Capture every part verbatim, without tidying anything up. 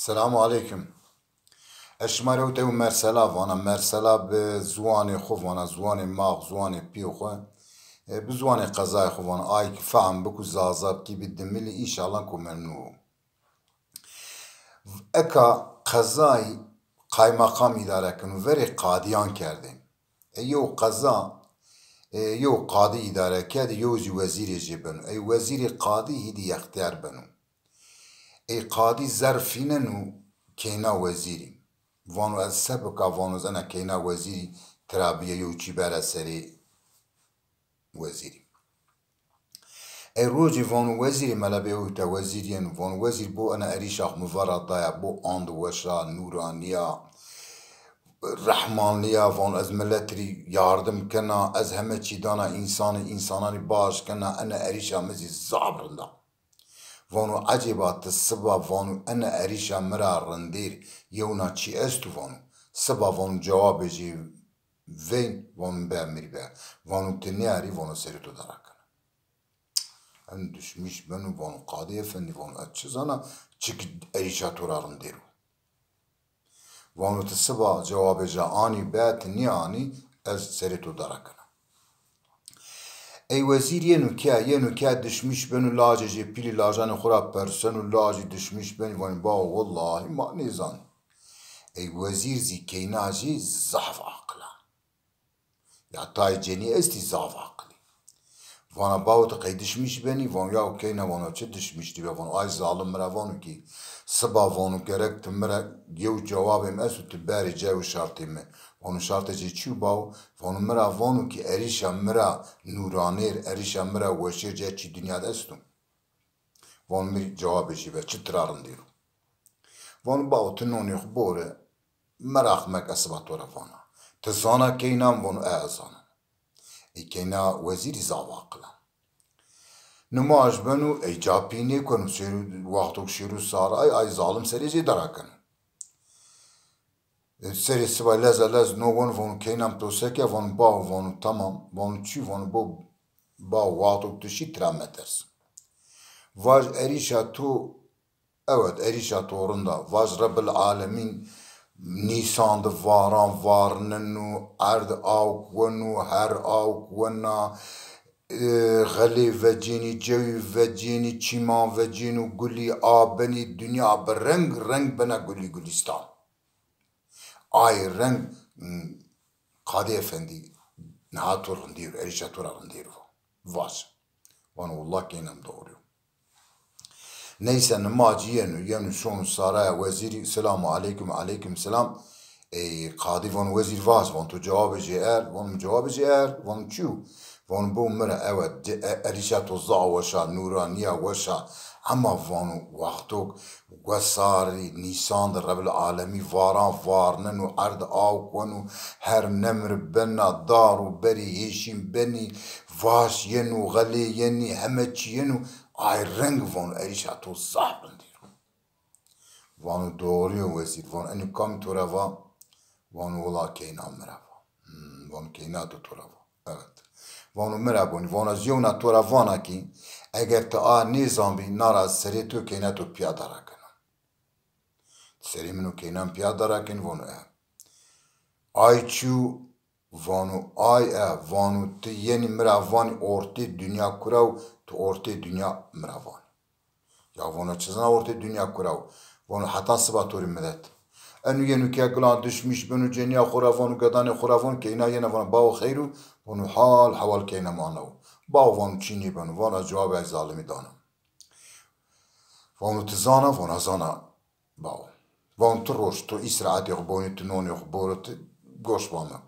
Selamu aleykum. Ez şima rê wite û mersela vana, mersela bi ziwanê xwu vana, ziwanê max, ziwanê pîyê xwu, e, bi ziwanê qezayê xwu vana. Ay ki fehm biku, zaza kî bi dimilî, înşallah ku memnûn o. Eka qezayî qaymaqam îdare keno, verê qadîyan kerdê. E, yew qeza, e, yew qadî îdare kerdê, yew zî wezîrê jê beno. Ey wezîrê qadî hîdî yextîyar beno. Ey qadî zerf fîneno keyna wezîrî. Vano ez se bika, vano ez ena keyna wezîrî tira bîye, yew çî bere serê wezîrî. Ey rojî vano wezîrî, mele bê ewte wezîr yeno, vano wezîr bo ena erîşa xwu mi vera daya, bo and weşa, nûranîya, rehmanlîya, vano ez milet rî yardim kena, ez heme çî dana însanî, însananî baş kena, ena erîşa mi zî zaf rind a. Vano ecêba ti siba, vano ena erîşa mi ra rindêr yewna çî esto, vano siba, vano cewabê jê veyn, vano be, mi rî be. Vano ti nêarî, vano serê to dara kena. En dişmîş beno, vano qadî efendî, vano ez çi zana çik erîşa to ra rindêr o. Vano ti siba cewabê ja anî be, ti nîyanî ez serê to dara kena. Ey wezîr yeno ke, yeno ke dişmîş beno, lajê jê pîlî lajanê xwu ra perseno, lajî dişmîş benî, vanî bawo wellahî ma nêzanî. Ey wezîr zî keyna jê zaf aqil a. Ya tayê cenî estî zaf aqilî. Vana bawo ti qey dişmîş benî? Vano yaw keyna, vano çi dişmîşî be? Vano ay zalim mi ra vano kî siba, vano gerek ti mi ra, yew cewabê mi esto, ti berê cewê şartê mi. Vano şartê jê çi yo bawo? Vano mi ra vano kî erîşa mi ra nûranêr, erîşa mi ra weşêr, cê çî dinya de esto. Vano mi rê cewabê jê be, çi tira rindêr o. Vano bawo ti nonê xwu bore, meraq meke, siba to ra vana. Ti zana keyna mi? Vano e, ez zana. Ê keyna wezîrî zaf aqil a. Nimaj beno, ey ca pî nêkeno, şêro, wexto ke şêro saray, ay zalim serê jê dara keno. E, serê siba leza lez no, vano, vano keyna mi, to se ke? Vano bawo, vano tamam, vano çi? Vano bo, bawo wexto ke ti şî tira meters. Vaj erîşa to, ewet, erîşa to rind a. Vaj Rebil Alemîn nîsan de varan varneno, erd awk weno, her awk wena, e, xelê vecênî, cewî vecênî, çîman vecêno, gulî a benî, dinya bi reng reng bena gulî gulîstan. Ay reng, m, Qadî Efendî, niha to rindêr o, erîşa to ra rindêr o. Vaj. Vano wullah keyna mi doğru yo. Neyse, nimacî yeno, yeno şono saraya wezîrî, selamu aleykum, aleykum selam. Ey qadî vano wezîr vaj, vano to cewabê jê erd? Vano mi cewabê jê erd? Vano çi yo? Vano bo mi ra ewet, ce-, e-, erîşa to zaf weş a, nûranîya weş a. Ema vano wexto ke wesarî nîsan de Rebil Alemî varan varneno, erd awk weno, her nemir bena, dar û berî hêşîn benî, vaş yeno, xelê yenî, heme çî yeno, ay reng vano erîşa to zaf rindêr o. Vano doğru yo wezîr. Vano enî kamî to ra va? Vano wila keyna mi ra va. Hmm, vano keyna to to ra va. Evet. Vano mi ra bonî. Vano ez yewna to ra vana kî eger ti a nêzanbî, na ra serê to keyna to pîya dara kena. Serê min û keyna mi pîya dara kenî? Vano e. Ay çi yo? Vano ay e, vano ti yenî mi ra vanî ortê dinya kura wo, ti ortê dinya mi ra vanî. Ya vano çi zana ortê dinya kura wo? Vano heta siba to rê medet. Eno yeno ke gilan dişmîş beno, cenîya xo ra vano, gedanê xo ra vano, keyna yena vano bawo xeyr o? Vano hal hewal keyna ma ana wo. Bawo vano çî nêbeno, vano ez cewabê ay zalimî dana. Vano ti zana? Vano ez zana. Bawo. Vano ti roj, ti îstirahîtê xo bonî, ti nonê xo boro, ti goş bamik.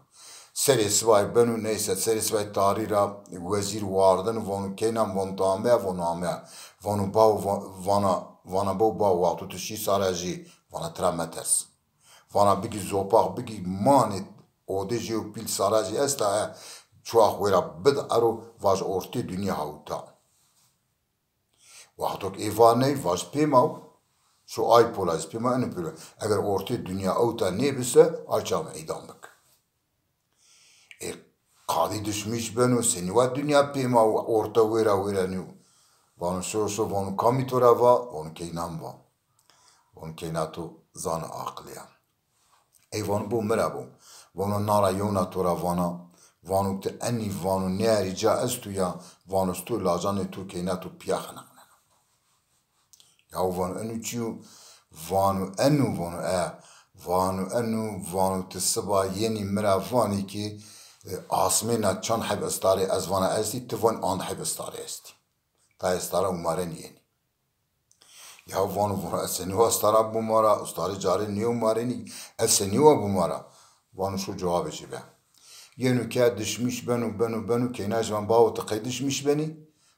Serê sibayî beno, neyse, serê sibayî tarî ra wezîr wardeno, vano keyna mi? Vano ti ameya? Vano ameya. Vano bawo, va-, vana, vana bo bawo, wexto ti şî sare jî, vana tira meters. Vana bigî zopax, bigî manê odê jê û pîl sare jî esta, e, çuwa xo wêra bid ero, vaj ortê dinya hawta. Wexto ke ê va ney, vaj pê ma wo. Şo ay pola zî pê ma, eno pê ma. Eger ortê dinya ewta nêbise, ay çax mi îdam bik. Ê qadî dişmîş beno, senî wa dinya pê ma wo, orta wêra wêra nîyo. Vano şo şo, vano kamî to ra va? Vano keyna mi va. Vano keyna to zana aqilî ya. Ey vano bo mi ra bo. Vano na ra yewna to ra vana. Vano ti enî vano nêerî ca esto ya. Vano sto lacanê to keyna to pîya xeniqnena. Yaw vano eno çi yo? Vano eno vano e. Vano eno vano ti siba yenî mi ra vanî ki e, asmêna çand heb istarê ez vana estî, ti vanî and heb istarê estî. Tayê stara umarenî yenî. Ya vano, vano, ez senî wa stara bumara, ustarê carê nêumarenî, ez senî wa bumara? Vano, şo cewabê ci be. Yeno ke dişmîş beno, beno, beno, keyna ci van, bawo ti qey dişmîş benî?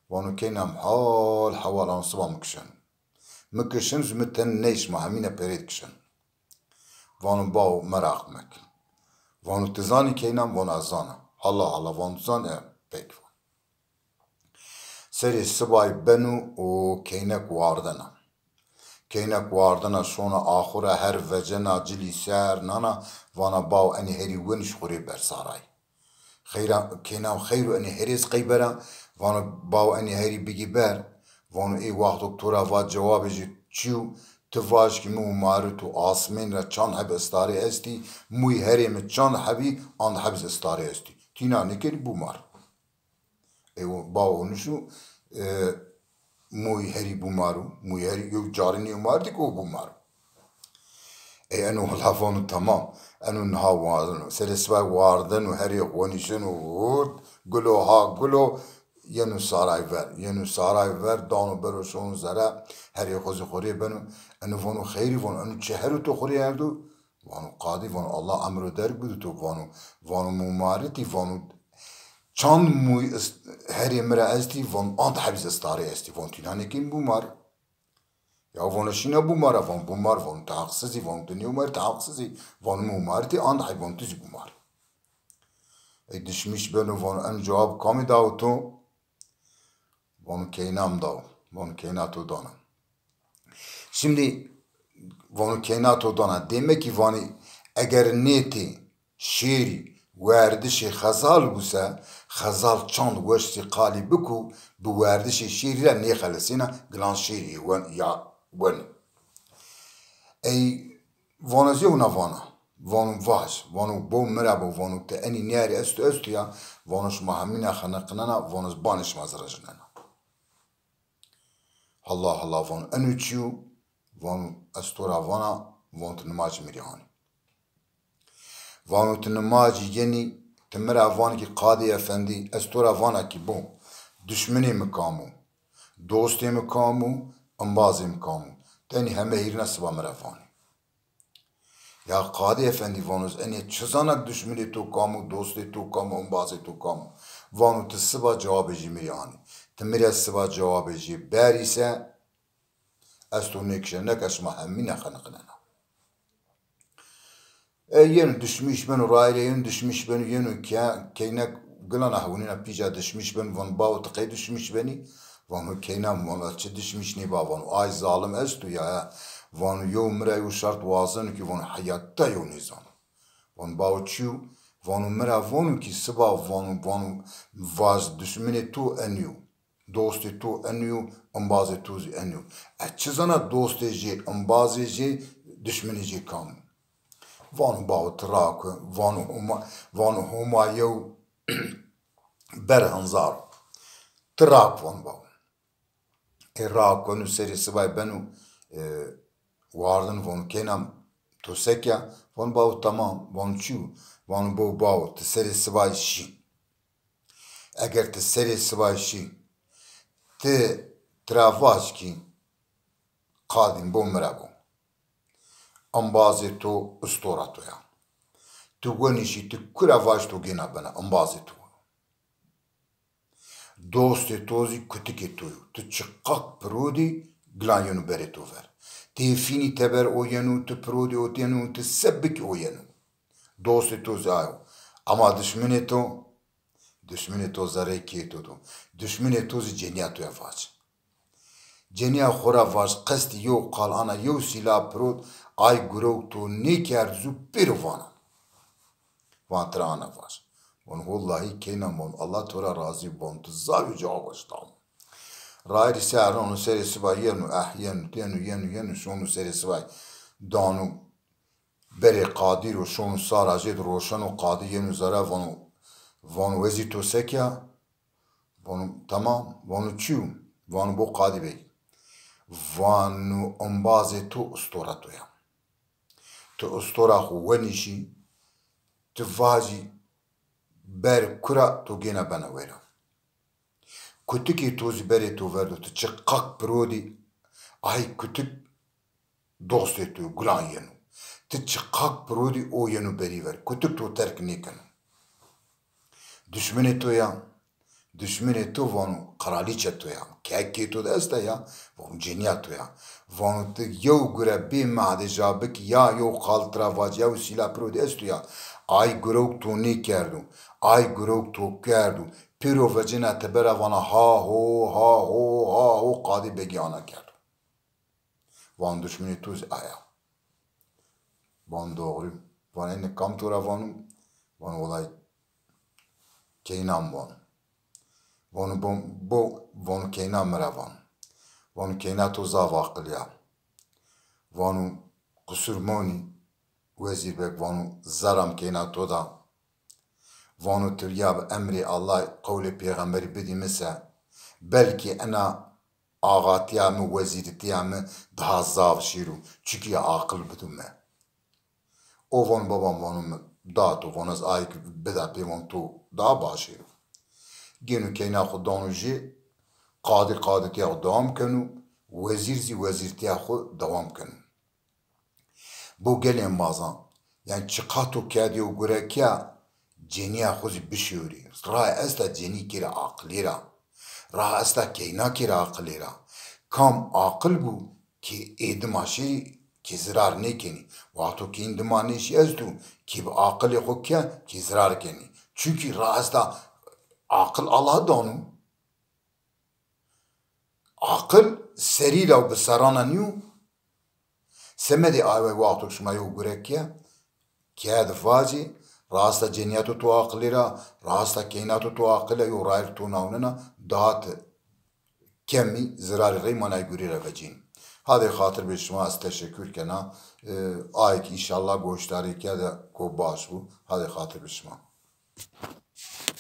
Vano, keyna mi hal hewal ano siba mi kişeno. Mi kişeno zî mi ten ney şima hemîne pêrêd kişeno. Vano, bawo meraq mek. Vano, ti zanî keyna mi? Vano, ez zana. Hala hala vano, ti zanî? E, pek vano. Serê sibayî beno û keynek wardena. Keynek wardena şona axura her vecena cilî ser nana vana baw enê herî wenîş xwu rê ber sarayî. Xeyra keyna xeyro enê herêz qey bera vano baw enê herî bigî ber. Vano ê waxto to ra va cewabê ci çi yo? Ti vaj ki mi û mari to asmên ra çand heb istarê estî, mûyî herê mi çand hebî and heb zî istarê estî. Tîna nêkenî bûmar. Ê, o, ba onuşu, e, moy herî bumaro, moy herî yo carinî yo mardî ki o bumaro. Ey eno wela vano tamam. Eno niha wardeno. Serê sibay wardeno, herî xwenîşeno, hurt, gulo ha gulo, yeno saray ver. Yeno saray ver, dano bero şono zere, herî xo zî xo rê beno. Eno vano xeyrî vano, eno çi hero to xo rê erdo? Vano qadî, vano Allah emro derg bido to, vano, vano mumaritî, vano çand mûy est-, herê mi ra estî, vano ant hebîz istarê estî, vano tîna nêkên bumar. Ya vano şîna bumara, vano bumar, vano ti heqsizî, vano ti nêumarî ti heqsizî, vano mumaritî ant heb, vano ti zî bumar. Ey dişmîş beno, vano en cewab kamî dawo to? Vano keyna mi dawo, vano keyna to dana. Şimdi vano keyna to dana. Demek ki vanî eger nêtê şêrî werdişê xezal buse, xezal çand weş zî qalî biku, bi werdişê şêrî ra nêxelesêna, gilan şêrî wen ya wen. Ey vano ez yewna vana. Vano vaj. Vano bo mi ra bo. Vano ti enî nêerî esto esto ya. Vano şima hemîna xeniqinena. Vano ez banê şima zî rejinena. Halla halla vano eno çi yo? Vano ez to ra vana, vano ti nimacî mi rê anî. Vano ti nimacî yenî, ti mi ra vanî ki qadî efendî, ez to ra vana ki bo, dişminê mi kam o, dostê mi kam o, imbazê mi kam o? Tenî heme hîrine siba mi ra vanî. Ya qadî efendî, vano ez enê çi zana dişminê to kam o, dostê to kam o, imbazê to kam o? Vano ti siba cewabê jî mi rê anî. Ti mi rê siba cewabê jî berî se, ez to nêkişena, neke şima hemîne xeniqinena. E, yeno dişmîş beno, rayîrê yeno dişmîş beno, yeno ke-, keynek gilana hewnîna pîca dişmîş beno, vano bawo ti qey dişmîş benî? Vano keyna mi, vano ez çi dişmîş nêba, vano ay zalim esto ya, ya. Vano yew mi ra yew şert wazeno ki vano heyata yew nêzano. Vano bawo çi yo? Vano mi ra vano ki siba vano, vano vaj dişminê to enî yo. Dostê to enî yo, imbazê to zî enî yo. Ez çi zana dostê jê, imbazê jê, dişminê jê kam o? Vano bawo ti rako, vano Homa, vano Homa yew ber henzar o. Ti rako vano bawo. Ê rako eno serê sibay beno, e, wardin vano keyna mi to seke? Vano bawo tamam, vano çi yo? Vano bo bawo ti serê sibay şî. Eger ti serê sibay şî, ti tira vaj kî qadîn bo mi ra bo. Embazê to ustora to ya. Ti wenîşî, ti kura vaj to gêna bena, embazê to. Dostê to zî kutikê to yo. Ti çiqak pirodî, gilan yeno berê to ver. Ti fînî teber o yeno, ti pirodî o yeno, ti se bikî o yeno. Dostê to zî ayo. Ama dişminê to, dişminê to zerrê kê to do. Dişminê to zî cenîya to ya vac. Cenîya xo ra vac, qestî yew qal ana, yew sîla pirot, ay gurewk to nêkerd zû pêro vana. Van tira ana vac. Von wellahî keyna mon, Allah to ra razî bon, tu zaf î cewab eşta. Rayirî ser ronu serê sibay yenu, eh, yenu, yenu, yenu, yenu, şonu serê sibay. Danu berê qadî ro, şonu sara jêd roşeno, qadî yenu zere, vanu, vanu wezîr to sekya? Vanu tamam. Vanu çiyo? Vanu bo qadî bey. Vanu ombazê to ustora to ya. Tu ustora xo wenîşî, tu vajî ber kura to gêna bena wera. Kutikê to zî berê to verdo, tu çiqak pirodî, ay kutik dostê to gulan yeno. Tu çiqak pirodî o yeno berî ver. Kutik to terk nêkeno. Duşmenê to ya, duşmenê to vano qiralîçe to ya, kekê to de esta ya, vano cenîya to ya. Vano ti yew gure bê mehdê ja bikî ya yew qal tira vacî yew sîla piro de esto ya. Ay gurewk to nêkerdo, ay gurewk to kerdo. Pêro vecêna tebera vana ha ho, ha ho, ha ho, qadî begî ana kerdo. Van duşmenê to zî aya. Van doğru. Van enê kam to ra vano? Van olay keyna mi vano. Vano bo, bo, vano keyna mi ra vano. Vano keyna to zaf aqilî ya. Vano qusur monî, Wezîr Beg, vano zerra mi keyna to da. Vano tu ya bi emrê Allah, qewlê pêxemberî bidî mi se. Belkî ena axatîya mi, wezîrîtîya mi daha zaf şîro. Çunkî aqil bido mi. O vano baba, vano mi da to, vano ez ayik bida pê, vano to daha baş şîro. Gêno keyna xo dano jê, qadî qadîtîya xo dewam keno, wezîr zî wezîrtîya xo dewam keno. Bo gelê embazan, yanî çiqa to kerdî û gure kîya, cenîya xo zî bişêrî. Ra esta cenî kêra aqilî ra. Ra esta keyna kêra aqilî ra. Kam aqil bo kê ê dima şêrî kê zirar nêkenî. Wexto kê în dima nêşî esto, kê bi aqilê xo ke kê zirar kenî. Çunkî ra esta aqil Allah dano. Aqil serî ra û bi serana nîyo. Semedê awe wexto şima yew gure kîye, keye di vacî, rasta cenîya to to aqilî ra, rasta keyna to to aqilî ra, yew rayir to nawnena, daha ti kemî zirarî rey manay gurî ra vecîn. Hadê xatir bê şima, ez teşekkür kena. E, ayê ki înşallah goşdarî ke de ko baş bû. Hadê xatir bê şima.